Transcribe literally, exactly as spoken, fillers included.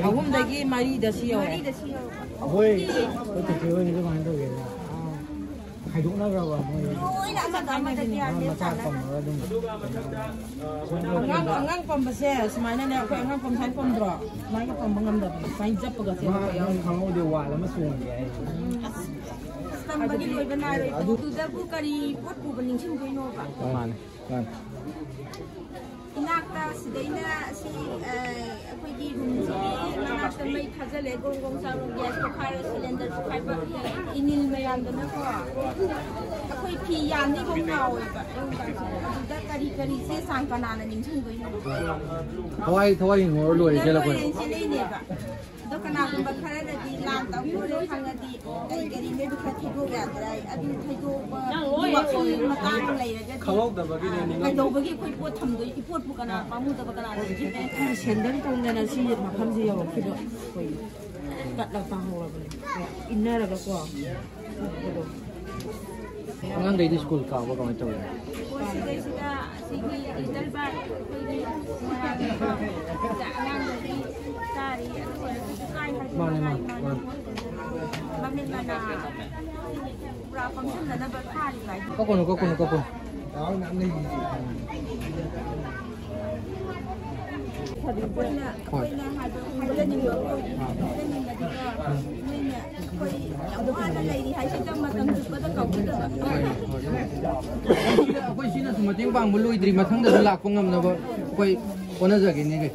ꯑꯍꯨꯝꯗꯒꯤ ꯃꯔꯤꯗ ꯁꯤ ꯌꯧꯔꯦ꯫ ꯃꯔꯤꯗ ꯁꯤ ꯌꯧꯔꯦ꯫ ꯍꯣꯏ, ꯑꯩꯈꯣꯏ ꯆꯤꯆꯦ ꯍꯣꯏꯅ ꯀꯃꯥꯏꯅ ꯇꯧꯒꯦꯅ ꯈꯥꯏꯗꯣꯛꯅꯈ꯭ꯔꯕ ꯃꯣꯏ? ꯂꯣꯏꯅ ꯑꯃꯒ ꯑꯃꯒ ꯒ꯭ꯌꯥꯟ ꯃꯦꯟ ꯃꯆꯥ ꯇꯥꯗꯦ꯫ ꯄꯝꯃꯒ ꯑꯗꯨꯝ ꯑꯉꯥꯡ, ꯑꯉꯥꯡ ꯄꯝꯕꯁꯦ ꯁꯨꯃꯥꯏꯅꯅꯦ, ꯑꯩꯈꯣꯏ ꯑꯉꯥꯡ ꯄꯝ ꯁꯨꯃꯥꯏꯅ ꯄꯝꯗ꯭ꯔꯣ? ꯁꯨꯃꯥꯏꯅ ꯄꯝꯕ ꯉꯝꯗꯕꯅꯦ, ꯁꯨꯃꯥꯏꯅ ꯆꯞꯄꯒ ꯆꯦꯟꯕ ꯌꯥꯎꯋꯦ꯫ ꯈꯪꯍꯧꯗꯦ, ꯋꯥꯜ ꯑꯃ ꯆꯣꯡꯉꯦ ꯍꯥꯏꯁꯦ꯫ ꯑꯁ, ꯑꯁ, ꯇꯝꯕꯒꯤ ꯂꯣꯏꯕ ꯅꯥꯏꯔꯣꯏ꯫ ꯑꯗꯨꯗꯕꯨ ꯀꯔꯤ ꯄꯣꯠ ꯄꯨꯕ ꯅꯤꯡꯁꯤꯡꯗꯣꯏꯅꯣꯕ? ꯃꯥꯅꯦ, ꯃꯥꯅꯦ꯫ ꯏꯅꯥꯛꯇ ꯁꯤꯗꯩꯅ ꯁꯤ, ꯑ, ꯑꯩꯈꯣꯏꯒꯤ ꯔꯨꯝꯁꯤꯒꯤ ꯃꯅꯥꯛꯇ ꯃꯩ ꯊꯥꯖꯜꯂꯦ, ꯒꯣꯡ ꯒꯣꯡ ꯆꯥꯕ, ꯒ꯭ꯌꯥꯁ ꯄꯣꯈꯥꯏꯔ, ꯁꯤꯂꯤꯟꯗꯔ ꯄꯣꯈꯥꯏꯕ, ꯏꯅꯤꯜ ꯃꯌꯥꯝꯗꯨꯅꯀꯣ꯫ ꯑꯩꯈꯣꯏ ꯐꯤ ꯌꯥꯟꯅꯤꯐꯥꯎ ꯉꯥꯎꯋꯦꯕ ꯑꯌꯨꯛ ꯉꯟꯇꯥꯁꯤꯗ꯫ ꯑꯗꯨꯗ ꯀꯔꯤ ꯀꯔꯤ ꯆꯦ ꯆꯥꯡ ꯀꯅꯥꯅ ꯅꯤꯡꯁꯤꯡꯗꯣꯏꯅꯣ? ꯊꯋꯥꯏ, ꯊꯋꯥꯏ ꯍꯤꯡꯍꯧꯔ ꯂꯣꯏꯔꯦ, ꯂꯣꯏꯔꯦ, ꯆꯦꯜꯂꯛꯄꯅꯦ꯫ ꯆꯦꯜꯂꯛꯏꯅꯦꯕ꯫ ꯑꯗꯣ ꯀꯅꯥꯒꯨꯝꯕ ꯈꯔꯅꯗꯤ ꯂꯥꯟ ꯇꯧꯈ꯭ꯔꯦ ꯈꯪꯉꯗꯤ ꯀꯔꯤ ꯀꯔꯤ ꯃꯤꯗꯨ ꯈꯔ ꯊꯩꯗꯣꯛ ꯌꯥꯗ꯭ꯔꯥ? ꯑꯗꯨ ꯊꯩꯗꯣꯛꯄꯒꯤ ꯋꯥꯈꯜ ꯃꯇꯥꯡ ꯂꯩꯔꯒꯗꯤ, ꯈꯪꯍꯧꯗꯕꯒꯤꯅꯦ, ꯑ, ꯅꯤꯡꯉꯝ- ꯀꯩꯗꯧꯕꯒꯤ ꯑꯩꯈꯣꯏ ꯄꯣꯠ ꯊꯝꯗꯣꯏ, ꯏꯄꯣꯠꯄꯨ ꯀꯅꯥ ꯄꯥꯝꯃꯨꯗꯕ ꯀꯅꯥ ꯂꯩꯒꯦ? ꯁꯦꯟꯗꯟ ꯇꯣꯡꯗꯅ ꯁꯤ ꯃꯐꯝꯁꯤ ꯌꯧꯔꯛꯈꯤꯕ ꯑꯩꯈꯣꯏ ꯀꯠꯂ ꯇꯥꯍꯧꯔꯕꯅꯦ, ꯏꯟꯅꯔꯒꯀꯣ꯫ ꯑꯉꯥꯡꯈꯩꯗꯤ ꯁ꯭ꯀꯨꯜ ꯀꯥꯕ ꯀꯃꯥꯏꯅ ꯇꯧꯔꯤ? ꯁꯤꯗꯩꯁꯤꯗ ꯑꯁꯤꯒꯤ ꯂꯤꯇꯜ ꯕꯥꯔ ꯑꯩꯈꯣꯏꯒꯤ ꯃꯣꯏꯔꯥꯡꯒꯤ ꯑꯉꯥꯡꯗꯒꯤ ꯆꯥꯔꯤ, ꯑꯗꯨ ꯑꯣꯏꯔꯒꯁꯨ ꯀꯥꯏ ꯍꯥꯏꯗꯣ ꯃꯥꯅꯦ, ꯃꯥꯅꯦ, ꯃꯉꯥꯏ ꯃꯥꯅꯦ꯫ ꯃꯃꯤꯠ ꯃꯅꯥ ꯄꯨꯔꯥ ꯄꯪꯁꯤꯟꯅꯅꯕ ꯊꯥꯔꯤꯕ ꯍꯥꯏꯗꯣ꯫ ꯀꯛꯀꯅꯨ, ꯀꯛꯀꯅꯨ, ꯀꯛꯀꯅꯨ꯫ ꯑꯩꯈꯣꯏꯅ, ꯍꯣꯏ꯫ ꯑꯩꯈꯣꯏꯅ ꯍꯥꯏꯕ ꯍꯥꯏꯖꯅꯤꯡꯕ ꯑꯩꯈꯣꯏꯒꯤ ꯍꯥꯏꯖꯅꯤꯡꯕꯗꯤꯀꯣ, ꯅꯣꯏꯅ ꯑꯩꯈꯣꯏ ꯌꯥꯝ ꯋꯥꯅ ꯂꯩꯔꯤ ꯍꯥꯏꯁꯤꯗ ꯃꯇꯝ ꯆꯨꯞꯄꯗ ꯀꯧꯒꯗꯕ꯫ ꯑꯩꯈꯣꯏ ꯁꯤꯅꯁꯨ ꯃꯇꯦꯡ ꯄꯥꯡꯕ ꯂꯣꯏꯗ꯭ꯔꯤ, ꯃꯊꯪꯗꯁꯨ ꯂꯥꯛꯄ ꯉꯝꯅꯕ ꯑꯩꯈꯣꯏ ꯍꯣꯠꯅꯖꯒꯦꯅꯦ ꯀꯩ꯫